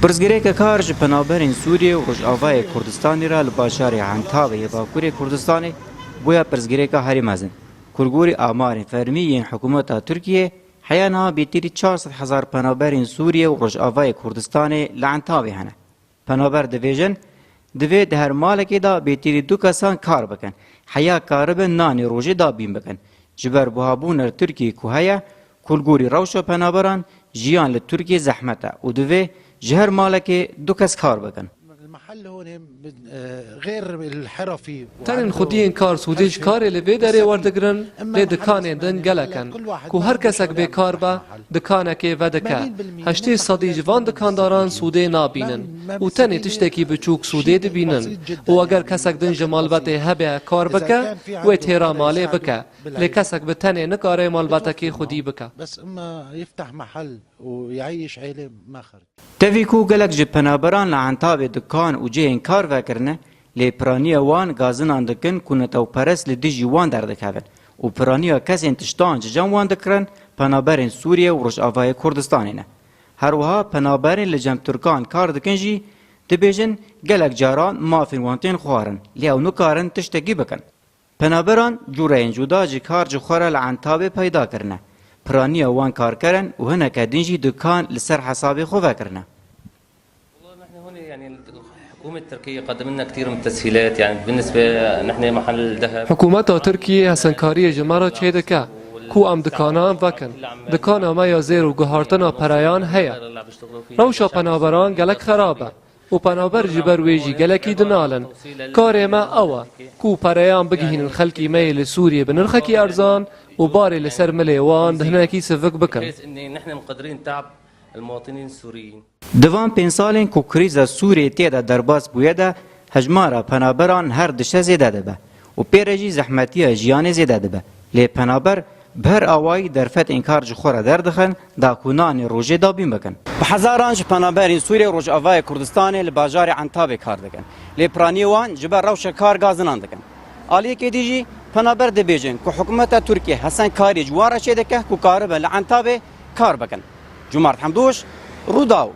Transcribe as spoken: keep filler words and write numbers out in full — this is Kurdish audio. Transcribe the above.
Pirsgirêka kar ji penaberên Sûriyê û Rojavayê Kurdistanê re li bajarê Entabê yê Bakurê Kurdistanê bûye pirsgirêka herî mezin. Ku li gorî amarên fermî yên hikûmeta Tirkiyê, heya niha bêtirî çar sed hezar penaberên Sûriyê û Rojavayê Kurdistanê li Entabê hene. Penaber dibêjin, divê di her malekê de bêtirî du kesan kar bikin, heya karibin nanê rojê dabîn bikin. Ji ber buhabûna li Tirkiyê ku heye, ku li gorî rewşa penaberan, jiyan li Tirkiyê zehmet e û divê ji her malekê du kes kar bikin. المحل هون بد- آه، غير الحرفي. Tenên xwediyên kar sûdê ji karê li vê derê werdigirin, lê dikanên din gelek in, ku her kesek bê kar be, dikanekê vedike. Heştê sedî ji van dikandaran sûdê nabînin û tenê tiştekî biçûk sûdê dibînin û eger kesek din ji malbetê hebe kar bike, wê têra malê bike. Lê kesek bi tenê nikare malbetekê xwedî bike. بس إما يفتح محل ويعيش عيلة ما خرج. Tevî ku gelek ji penaberan li Entabê dikan û cihên kar vekirine, lê piraniya wan gazinan dikin ku netewperest li dijî wan derdikevin û piraniya kesên tiştan ji cem wan dikirin, penaberên Sûriye û Rojavayê Kurdistanê ne. Her wiha penaberên li cem Tirkan kar dikin jî dibêjin gelek caran mafên wan tên xwarin, lê ew nikarin tiştekî bikin. Penaberan cûreyên cuda ji kar ji xwe re li Entabê peyda kirine. Piraniya wan karkerin û hineke din jî dikan li ser hesabê xwe vekirine. والله نحن هون يعني الحكومة التركية قدم لنا كثير من التسهيلات، يعني بالنسبة نحن محل ذهب. Hikûmeta Tirkiyê hesenkariyê ji me re çêdike ku em dikanan vekin. Dikana me ya zêr û guhartina pereyan heye. Rewşa penaberan gelek xerab e. û penaber ji ber wê jî gelekî dinalin. Karê me ew e ku pereyan bigihînin xelkî me yê li Sûriyê bi nirxekî erzan û barê li ser milê wan di hinekî sivik bikin. بحيث إن نحن مقدرين تعب المواطنين السوريين. Di van pênc salên ku krîza Sûriyê tê de derbas bûye de hejmara penaberan her dişe zêde dibe û pê re jî zehmetiya jiyanê zêde dibe. Lê penaber bi her awayî derfetên kar ji xwe re derdixin, da ku nanê rojê dabîn bikin. Bi hezaran ji penaberên Sûriyê û Rojavayê Kurdistanê li bajarê Entabê kar dikin. Lê piraniyê wan ji ber rewşa kar gazinan dikin. Aliyekê dî jî penaber dibêjin ku hikûmeta Tirkiyê hesenkarî ji wan re çêdike ku karibe li Entabê kar bikin. Cumart Hemdoş, Rûdaw.